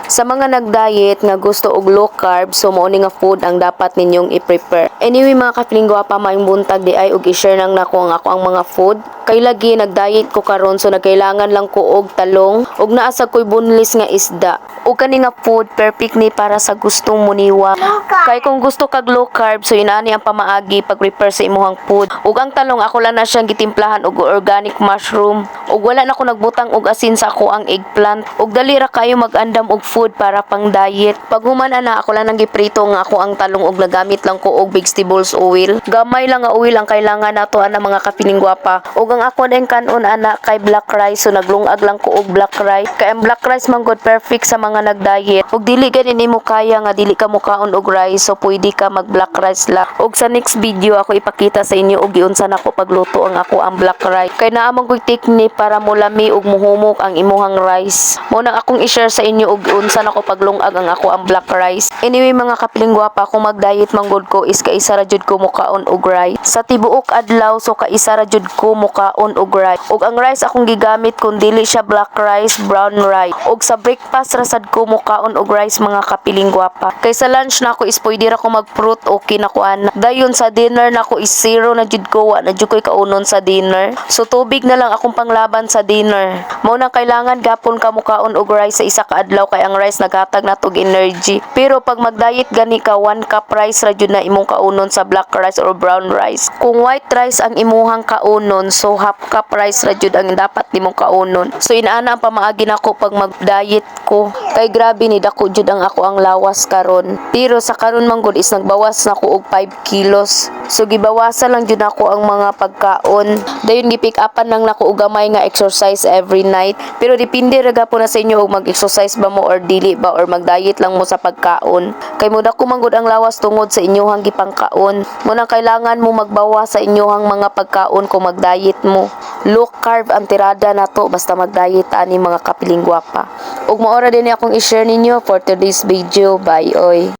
Sa mga nag-diet nga gusto og low carb, so mao ni nga food ang dapat ninyong i-prepare. Anyway, mga kapiling gwapa, maayong buntag diay ug i-share lang nako ang ako ang mga food. Kay lagi nag-diet ko karon, so nagkailangan lang ko og talong ug naa sa koy boneless nga isda. Ug kani nga food, perfect ni para sa gustong muniwa. Kay kung gusto kag low carb, so inani ang pamaagi pag-prepare sa imuhang food. Ug ang talong, ako lang na siyang gitimplahan og organic mushroom. Ug wala na ko nagbutang og asin sa ako ang eggplant. Ug dali ra kayo mag-andam og food para pang diet. Pag human ana, ako lang nang giprito nga ako ang talong og nagamit lang ko og vegetables oil. Gamay lang nga oil ang kailangan nato ana, mga kapiling gwapa. Ug ang ako din kanon ana kay black rice, so naglungag lang ko og black rice. Kay ang black rice man gud, perfect sa mga nag-diet. Ug dili gani nimo kaya nga dili ka mukaon og rice, so pwede ka mag black rice lang. Ug sa next video, ako ipakita sa inyo og giunsa nako pagluto ang ako ang black rice. Kay naa man koy technique para mulami ug muhumok ang imuhang rice. Mao nang akong i-share sa inyo og unsa nako paglungag ang ako ang black rice. Anyway, mga kapiling gwapa, kung mag-diet man gud ko is kaisa ra jud ko mukaon og rice. Sa tibuok adlaw, so kaisa ra jud ko mukaon og rice. Ug ang rice akong gigamit, kung dili siya black rice, brown rice. Ug sa breakfast ra sad ko mukaon og rice, mga kapiling gwapa. Kay sa lunch nako is pwede ra ko mag-fruit, okay na ko ana. Dayon sa dinner nako is zero na jud ko, wa na jud ko'y kaunon sa dinner. So tubig na lang akong panglaban sa dinner. Mao nang kailangan gapon ka mukaon og rice sa isa ka adlaw kay ang rice naghatag nato og energy. Pero pag mag-diet gani ka, 1 cup rice ra jud na imong kaunon sa black rice or brown rice. Kung white rice ang imuhang kaunon, so half cup rice ra jud ang dapat nimong kaunon. So inaana ang pamaagi nako pag mag-diet ko. Kay grabe ni dako jud ang ako ang lawas karon. Pero sa karon man gud is nagbawas na ko og 5 kilos. So gibawasan lang jud nako ang mga pagkaon. Dayon gi-pick upan lang nako og gamay nga exercise every night. Pero depende ra gapon na sa inyo og mag-exercise ba mo or dili ba or mag-diet lang mo sa pagkaon. Kay mo dako man gud ang lawas tungod sa inyuhang gipangkaon. Mao nang kailangan mo magbawas sa inyuhang mga pagkaon kung mag-diet mo. Low carb ang tirada nato basta mag-diet ani, mga kapiling gwapa. Ug mao ra din akong i-share ninyo for today's video. Bye oy.